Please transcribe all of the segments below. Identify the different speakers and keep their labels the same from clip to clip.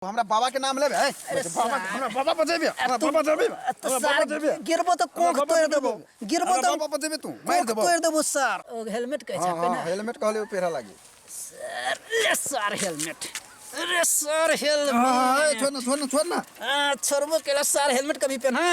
Speaker 1: हमरा बाबा के नाम लेबे है?
Speaker 2: अरे
Speaker 1: बाबा
Speaker 2: सार।
Speaker 1: हमरा बाबा पर जेबे, हमरा
Speaker 2: तू-
Speaker 1: बाबा जेबे,
Speaker 2: तो
Speaker 1: हमरा बाबा
Speaker 2: सर
Speaker 1: जेबे।
Speaker 2: गिरबो तो
Speaker 1: हमरा
Speaker 2: कोख
Speaker 1: बाबा
Speaker 2: तोड़
Speaker 1: जेबे।
Speaker 2: देबो, गिरबो
Speaker 1: हमरा
Speaker 2: तो
Speaker 1: बाबा पर जेबे तू, मार
Speaker 2: कोख
Speaker 1: देबो।
Speaker 2: तोड़ देबो सर। ओ हेलमेट कहै छै
Speaker 1: हाँ,
Speaker 2: पेना।
Speaker 1: हाँ, हेलमेट कहले पेरा लागी।
Speaker 2: सर ले सर हेलमेट, अरे सर हेलमेट।
Speaker 1: हाँ, छोड़ ना, छोड़ ना, छोड़ ना।
Speaker 2: आ, छोड़बो केला सर, हेलमेट कभी पेना।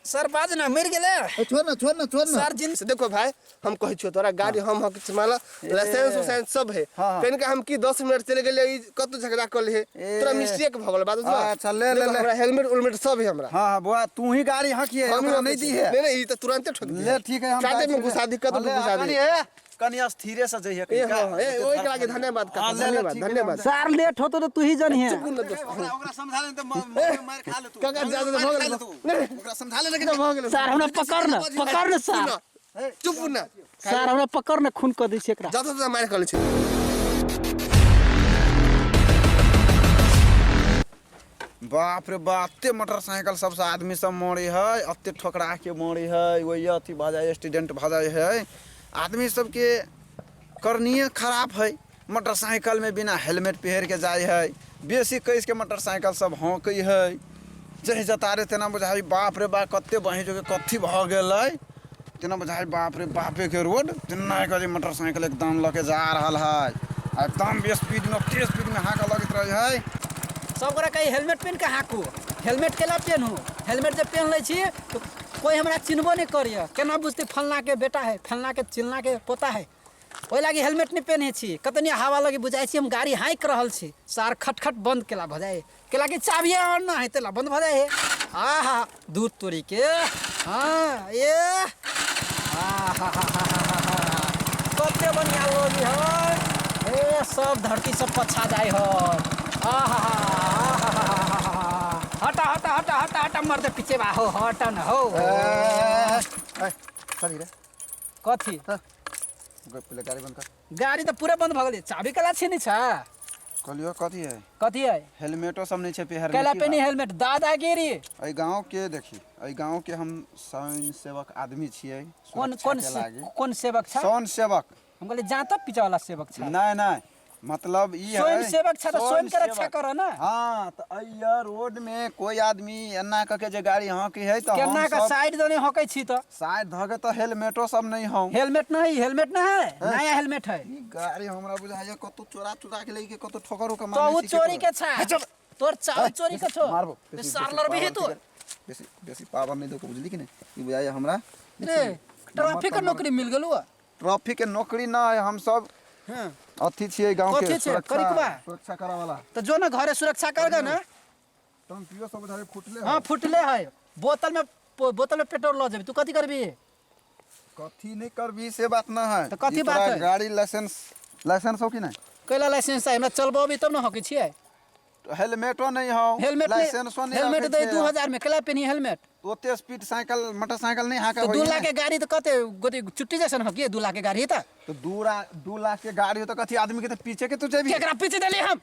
Speaker 2: सर बाज ना, मर गेले।
Speaker 1: ए, छोड़ ना, छोड़ ना, छोड़ ना।
Speaker 2: सर जिन
Speaker 3: से देखो भाई, हम कहै छियो तोरा गाड़ी हम हक छी, माला लाइसेंस उसेंस सब है।
Speaker 1: हाँ, हाँ।
Speaker 3: कनिका हम की 10 मिनट चले गेलियै, ई कतौ झगड़ा कर ले,
Speaker 1: ए।
Speaker 3: तोरा मिस्टेक भ गेल बात बुझलो?
Speaker 1: अच्छा, ले, ले,
Speaker 3: देखो,
Speaker 1: ले।
Speaker 3: हमरा हेलमेट उलमेट सब है हमरा।
Speaker 1: हाँ, हाँ, बुआ तू ही गाड़ी हकिए,
Speaker 3: हम
Speaker 1: ओकरा नहीं दी है।
Speaker 3: नहीं नहीं, ई त तुरंते ठोक दी
Speaker 1: ले ठीक है, हम
Speaker 3: काटे
Speaker 1: जाइ
Speaker 3: में
Speaker 1: छी।
Speaker 3: घुसा दी, कतौ
Speaker 1: हाँ, ले,
Speaker 3: घुसा दी।
Speaker 1: कनी, ए, कनी स्थिरे से जइहे।
Speaker 3: ए, हाँ, हाँ, ए, ओहि के लागे धन्यवाद काका,
Speaker 1: हाँ, ले, ले,
Speaker 3: धन्यवाद,
Speaker 1: ठीक है,
Speaker 3: धन्यवाद।
Speaker 2: सर लेट होतो तो तू ही जनिहे।
Speaker 3: चुप ना दोस्त।
Speaker 1: ओकरा ओकरा समझा ले त मार खा ले तू।
Speaker 3: काका, ज्यादा
Speaker 1: मार
Speaker 3: भऽ
Speaker 1: खा
Speaker 3: गेल।
Speaker 1: ले तू।
Speaker 3: नहीं।
Speaker 1: ओकरा समझा ले लेकिन
Speaker 3: भऽ गेल।
Speaker 2: सर हमरा पकड़ न, पकड़ न सर।
Speaker 3: चुप ना।
Speaker 2: सर हमरा पकड़ न, खून कऽ दै छै एकरा।
Speaker 3: ज्यादा से मार खा ले छै।
Speaker 1: बाप रे बाप, एते मोटरसाइकिल सबसँ आदमी सब मरे है, एते ठोकरा के मरे है, वही अथी भऽ जाइ, एक्सीडेंट भऽ जाइ है। आदमी सबके करनिए खराब है। मोटरसाइकिलमे बिना हेलमेट पहिर के जाइ है, बेसी कसि के मोटरसाइकिल सब हौंकै है। जहि जतारे तेना बुझाइ बाप रे बाप कते बहिं जोगे कथी भऽ गेलै, तेना बुझाइ बाप रे बापे के रोड तेना के जे मोटरसाइकिल एकदम लऽ के जा रहल है, आ एकदम स्पीडमे तेज स्पीडमे हाँकऽ लगैत रहै है।
Speaker 2: सब गोरा कही हेलमेट पहिन के हाँकू, हेलमेट केला पेनहू? हेलमेट जब पेन लै छी तऽ कोइ हमरा चिन्हबो नहि करैए, केना बुझतै फलना के बेटा है, फलना के चिलना के पोता है। ओहि लागि हेलमेट नहि पेनहे छी। कतनी हवा लगी बुझाइ छी हम गाड़ी हाँकि रहल छी। सार खटखट बन्द केला भऽ जाइ, केला कि चाबिए ऑन ना है तेला बंद भऽ जाइ है। आ हा दूध तोरी के, हाँ ए आ हा हा हा हा, कते बढ़िया लोगी है। ए सब धरती सब पछा जाइ है। आ हा हा हा, हटा हटा हटा हटा हटा, मर्द पीछे बा हो, हटा न हो।
Speaker 1: ए, कथी रे?
Speaker 2: कथी?
Speaker 1: पहिले गाड़ी बंद कर।
Speaker 2: गाड़ी तऽ पूरा बंद भऽ गेलै, चाबी केला छीनी छ?
Speaker 1: कहलियो कथी है?
Speaker 2: कथी है?
Speaker 1: हेलमेटो सब नहीं छै पेहर।
Speaker 2: केला पेनी हेलमेट? दादागिरी।
Speaker 1: एहि गांव के देखी, एहि गांव के हम स्वयं सेवक आदमी छियै।
Speaker 2: कोन?
Speaker 1: सुरक्षा
Speaker 2: कोन
Speaker 1: के लागी।
Speaker 2: कोन सेवक छ?
Speaker 1: स्वयं सेवक।
Speaker 2: हम कहलियै जाँ तऽ पीछा वाला सेवक छ।
Speaker 1: नहीं नहीं, मतलब ई है
Speaker 2: स्वयं सेवक छ तऽ स्वयं के रक्षा
Speaker 1: सेवक।
Speaker 2: कर ना।
Speaker 1: हाँ, तऽ एहि रोड में कोई आदमी एना कऽ के जे गाड़ी हाँकी है तऽ
Speaker 2: केना
Speaker 1: हम
Speaker 2: के
Speaker 1: सब
Speaker 2: साइड दने हकै छी तऽ?
Speaker 1: साइड धऽ के तऽ हेलमेटो सब नहीं हौ।
Speaker 2: हेलमेट नहीं, हेलमेट नहीं है, नया हेलमेट है।
Speaker 1: ई गाड़ी हमरा बुझाइए कतौ चोरा चोरा के लेके कतौ ठोकर उकर
Speaker 2: तो
Speaker 1: मारने
Speaker 2: उ
Speaker 1: छी
Speaker 2: चोरी
Speaker 1: केकरो।
Speaker 2: के छ, तोर चाव चोरी के छो।
Speaker 1: मारबो। बेसी-
Speaker 2: सार
Speaker 1: बेसी
Speaker 2: लड़बी है
Speaker 1: पावर
Speaker 2: तू।
Speaker 1: नहीं कर। बेसी बेसी पावर नहीं दो, बुझली कि नहीं? ई बुझाइए हमरा।
Speaker 2: रे ट्रैफिक के नौकरी मिल गेलौ?
Speaker 1: ट्रैफिक के नौकरी ना है, हम सब
Speaker 2: हां
Speaker 1: अथी छियै गांव के
Speaker 2: कथी छियै?
Speaker 1: सुरक्षा।
Speaker 2: करिकबा?
Speaker 1: सुरक्षा करे वाला।
Speaker 2: तो जो ना घरे सुरक्षा करगा ना।
Speaker 1: टंकियो सब बुझाइए फुटले है।
Speaker 2: हाँ फुटले है, बोतल में बोतल में पेट्रोल ल जेबी, तू कथी करबी?
Speaker 1: कथी नहीं करबी से बात ना है।
Speaker 2: तऽ कथी
Speaker 1: ई
Speaker 2: बात
Speaker 1: तोरा
Speaker 2: है?
Speaker 1: गाड़ी लाइसेंस, लाइसेंस हो कि नहीं?
Speaker 2: कैला लाइसेंस है हमरा, चलबो भी तब न हकै छियै।
Speaker 1: हेलमेटो नहीं हो,
Speaker 2: हेलमेट नहीं-
Speaker 1: लाइसेंसो नहीं
Speaker 2: हेलमेट
Speaker 1: रखै
Speaker 2: दे
Speaker 1: छियै।
Speaker 2: 2000 में केला पेनी हेलमेट?
Speaker 1: ओते स्पीड साइकिल मोटरसाइकिल नहीं हाँके
Speaker 2: तो 2
Speaker 1: होइए।
Speaker 2: लाख के गाड़ी तो कते गोटी चुट्टी जैसन हकी 2 लाख के गाड़ी त?
Speaker 1: तो 2 लाख के गाड़ी हो तो कथी आदमी के तो पीछे के तू जेबी?
Speaker 2: केकरा पीछे देली हम?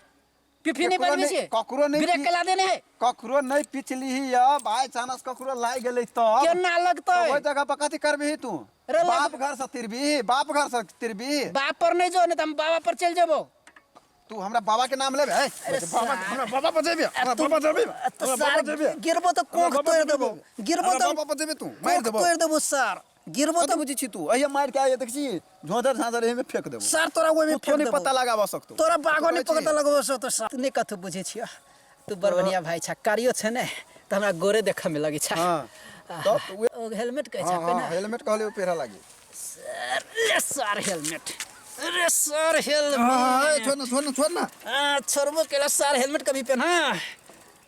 Speaker 2: पिफी नहीं
Speaker 1: केकरो
Speaker 2: बनबी
Speaker 1: नहीं-
Speaker 2: छियै,
Speaker 1: ककरो नहीं
Speaker 2: ब्रेक केला देने है।
Speaker 1: ककरो नहीं पिछली ही या बाय चांस ककरो लाग गेलै तब
Speaker 2: केना लगतै?
Speaker 1: ओहि जगह पर कथी करबिही तू?
Speaker 2: रे
Speaker 1: बाप घर से तिरबी, बाप घर से तिरबी।
Speaker 2: बाप पर नहीं जो, नहीं तो हम बाबा पर चल जेबो।
Speaker 1: तू हमरा बाबा के नाम लेबे है?
Speaker 2: अरे
Speaker 1: बाबा
Speaker 2: सार।
Speaker 1: हमरा बाबा पर जेबी, हमरा
Speaker 2: तू-
Speaker 1: बाबा जेबी,
Speaker 2: तो
Speaker 1: हमरा
Speaker 2: सर
Speaker 1: बाबा जेबी।
Speaker 2: गिरबो तो
Speaker 1: हमरा
Speaker 2: कोख
Speaker 1: बाबा
Speaker 2: तोड़
Speaker 1: जेबी।
Speaker 2: देबो, गिरबो
Speaker 1: हमरा
Speaker 2: तो
Speaker 1: बाबा पर जेबी तू, मारि
Speaker 2: कोख
Speaker 1: देबो।
Speaker 2: तोड़ देबो सर, गिरबो
Speaker 1: कथी
Speaker 2: तो
Speaker 1: बुझै छी तू? अहिया मारि के आइए देख छी, झोंझर झांझर एहिमे फेंक देबो।
Speaker 2: सर तोरा ओहिमे
Speaker 1: कुछो
Speaker 2: फेंक
Speaker 1: नहीं
Speaker 2: देबो।
Speaker 1: पता लगाबऽ सकतौ।
Speaker 2: तोरा बागो नहीं
Speaker 1: कहै छी।
Speaker 2: पता लगबो सो तो सर। तू नहीं कथू बुझै छियो, तू बड़ बढ़िया भाई छ, कारियो छै ने तऽ हमरा गोरे देखऽ में लगै छ।
Speaker 1: हाँ, तब तऽ उहे-
Speaker 2: ओ हेलमेट कहै छ
Speaker 1: हाँ, हाँ,
Speaker 2: पेना?
Speaker 1: हेलमेट कहलियो पेहरा लागी।
Speaker 2: सर ले सर हेलमेट, अरे सर हेलमेट।
Speaker 1: हाँ, ए, छोड़ ना, छोड़ ना, छोड़ ना।
Speaker 2: आ, छोड़बो केला सर, हेलमेट कभी पेना?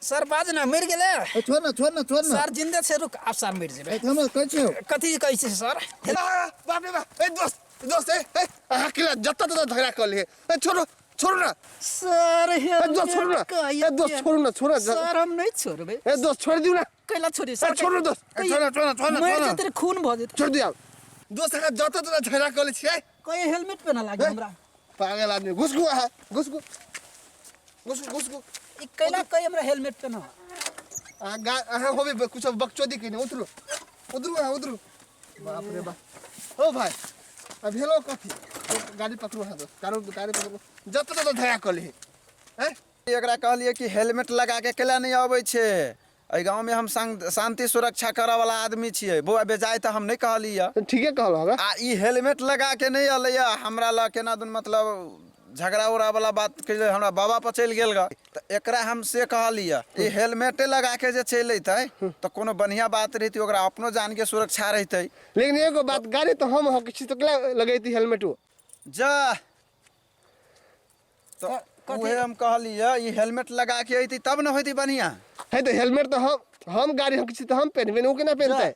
Speaker 2: सर बाज ना, मरि गेलै।
Speaker 1: ए, छोड़ ना, छोड़ ना, छोड़ ना।
Speaker 2: सर जिन्दे छै, रुक आब सर मरि जेबै।
Speaker 1: ए, हमरा कहै छियौ।
Speaker 2: कथी कहै छै सर?
Speaker 3: बाप रे बाप, ए दोस्त, दोस्त, ए ए अहाँ केला जतऽ ततऽ झगड़ा कऽ लिए। ए छोड़ो, छोड़ो ना।
Speaker 2: सर
Speaker 3: ए दोस्त छोड़ू ना।
Speaker 2: हेलमेट
Speaker 3: ए दोस्त छोड़ू ना, छोड़ू ना।
Speaker 2: सर हम नहीं छोड़बै।
Speaker 3: ए दोस्त छोड़ दियौ ना।
Speaker 2: कैला छोड़ी
Speaker 3: ए
Speaker 2: सर?
Speaker 3: छोड़ू ना दोस्त।
Speaker 1: ए, छोड़ ना, छोड़ ना, छोड़ ना,
Speaker 2: मरि
Speaker 1: छोड़ ना।
Speaker 2: जेतै रे, खून भऽ जेतै।
Speaker 3: छोड़ दियौ दोस्त, अहाँ जतऽ ततऽ झगड़ा कऽ लै छियै।
Speaker 2: कहीं हेलमेट पेना लागे
Speaker 3: ए?
Speaker 2: हमरा।
Speaker 3: पागल आदमी, घुसकू अहाँ, घुसकू, घुसकू, घुसकू।
Speaker 2: ई कैला कहीं हमरा हेलमेट पेना?
Speaker 3: अहाँ गा अहाँ होबे कुछो बकचोदी कइने। उतरू, उतरू अहाँ, उतरू। बाप रे बाप, ओ भाई अब हेलो कथी? गाड़ी पकड़ू अहाँ दोस्त, गाड़ी, गाड़ी पकड़ू। जतऽ ततऽ झगड़ा कऽ लिही। हैं?
Speaker 1: एकरा कहलियै कि हेलमेट लगा के केला नहि अबै छै। एहि गाँवमे हम शांति सुरक्षा करऽ वाला आदमी छियै बौआ, बेजाय तऽ हम नहि कहलियै।
Speaker 3: ठीके कहलहुँ हमरा।
Speaker 1: आ ई हेलमेट लगा के नहि अयलैया हमरा लग, केना दुन मतलब झगड़ा उगड़ा वाला बात कहिले हमरा बाबा पर चलि गेल ग। तऽ एकरा हम से कहलियै, ई हेलमेटे लगा के जे चलि अयतै तऽ कोनो बढ़िआँ बात रहितै, ओकरा अपनो जानके सुरक्षा रहितै।
Speaker 3: लेकिन एगो बात, गाड़ी तऽ हम हकै छी तऽ केला लगैती हेलमेटो?
Speaker 1: जा तऽ उहे हम कहलियै, ई हेलमेट लगा के अयतै तब ने होइतै बढ़िआँ।
Speaker 3: है तऽ हेलमेट तऽ हम गाड़ी हकै छी तऽ हम पेनबै ने, ओ केना पेनतै?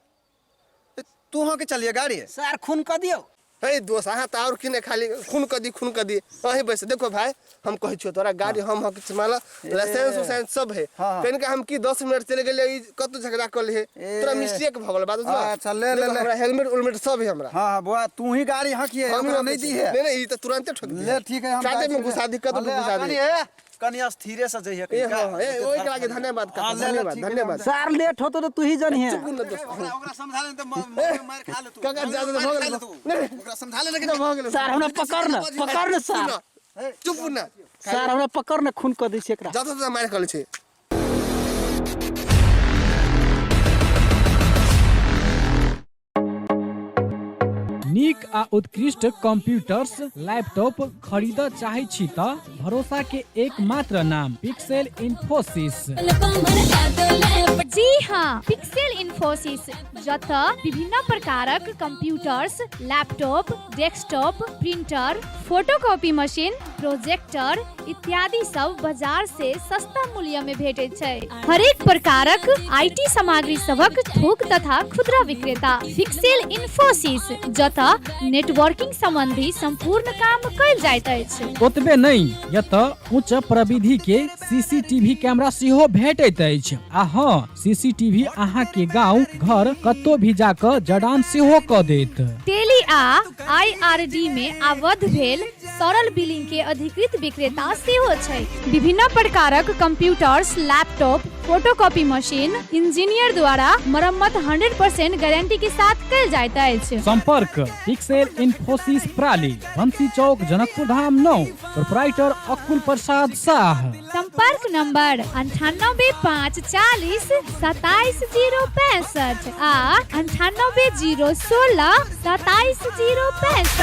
Speaker 1: तू हके चलिए गाड़ी।
Speaker 2: सर खून कऽ दियौ।
Speaker 3: हे दोस्त, अहाँ तऽ आओर की नहि, खाली खून कऽ दी, खून कऽ दी। अहीं बैस देखो भाई, हम कहै छियौ तोरा, गाड़ी हम हक छी, माला लाइसेंस उसेंस सब है।
Speaker 1: हाँ।
Speaker 3: पेन के हम की 10 मिनट चलि गेलियै, ई कतौ झगड़ा कऽ ले, तोरा मिस्टेक भऽ गेल बात बुझलह?
Speaker 1: अच्छा, ले, ले,
Speaker 3: देखो,
Speaker 1: ले।
Speaker 3: हमरा हेलमेट उलमेट सब है हमरा।
Speaker 1: हाँ हाँ बौआ, तू ही गाड़ी हकिए,
Speaker 3: हम
Speaker 1: ओकरा नहीं दी है।
Speaker 3: नहीं नहीं, ई तऽ तुरंते ठोक दी।
Speaker 1: ले ठीक है, हम
Speaker 3: काटे
Speaker 1: जाइ
Speaker 3: में
Speaker 1: छी।
Speaker 3: घुसा दी, कतौ
Speaker 1: हाँ, ले,
Speaker 3: घुसा दी।
Speaker 1: कनी ए, कनी स्थिरे से जइहे।
Speaker 3: ए हाँ हाँ, ए ओहि के लागे धन्यवाद काका,
Speaker 1: हाँ, ले, ले,
Speaker 3: धन्यवाद
Speaker 1: ठीक है,
Speaker 3: धन्यवाद।
Speaker 2: सर लेट होतो तऽ तू ही जनिहे।
Speaker 3: चुप ना दोस्त।
Speaker 1: ओकरा ओकरा समझा ले तऽ मार खा ले तू।
Speaker 3: काका, ज्यादा भऽ
Speaker 1: मार
Speaker 3: गेल।
Speaker 1: खा ले तू।
Speaker 3: नहीं।
Speaker 1: ओकरा समझा ले लेकिन।
Speaker 3: भऽ गेल।
Speaker 2: सर हमरा पकड़ न, पकड़ न सर।
Speaker 3: चुप ना।
Speaker 2: सर हमरा पकड़ न, खून कऽ दै छै एकरा।
Speaker 3: ज्यादा से मारि खा छै।
Speaker 4: नीक आ उत्कृष्ट कंप्यूटर्स लैपटॉप खरीदऽ चाहै छी तऽ भरोसा के एकमात्र नाम पिक्सेल इन्फोसिस।
Speaker 5: जी हाँ, पिक्सेल इन्फोसिस, जतऽ विभिन्न प्रकारक computers, laptop, desktop, printer, photocopy machine, projector इत्यादि सब बाजार से सस्ता मूल्य में भेटैत छै। हरेक प्रकारक IT सामग्री सभक थोक तथा खुदरा विक्रेता पिक्सेल इन्फोसिस, जतऽ नेटवर्किंग संबंधी संपूर्ण काम कयल जाइत अछि।
Speaker 4: ओतबे नहि, एतऽ उच्च प्रविधि के सीसीटीवी कैमरा सेहो भेटैत अछि। आ हँ, सीसीटीवी अहाँ के गांव घर कतौ भी जाकऽ जड़ान सेहो कऽ देत।
Speaker 5: टेली आ आईआरडी में आबद्ध भेल सरल बिलिंग के अधिकृत विक्रेता सेहो छै। विभिन्न प्रकारक computers, laptop, photocopy machine engineer द्वारा मरम्मत 100% गारंटी के साथ कयल जाइत अछि।
Speaker 4: संपर्क पिक्सेल इन्फोसिस प्राली, बंसी चौक, जनकपुर धाम 9, प्रोपराइटर अकुल प्रसाद शाह।
Speaker 5: संपर्क नंबर 98 5 40 27 0 65 आ 98 0 16 27 0 65।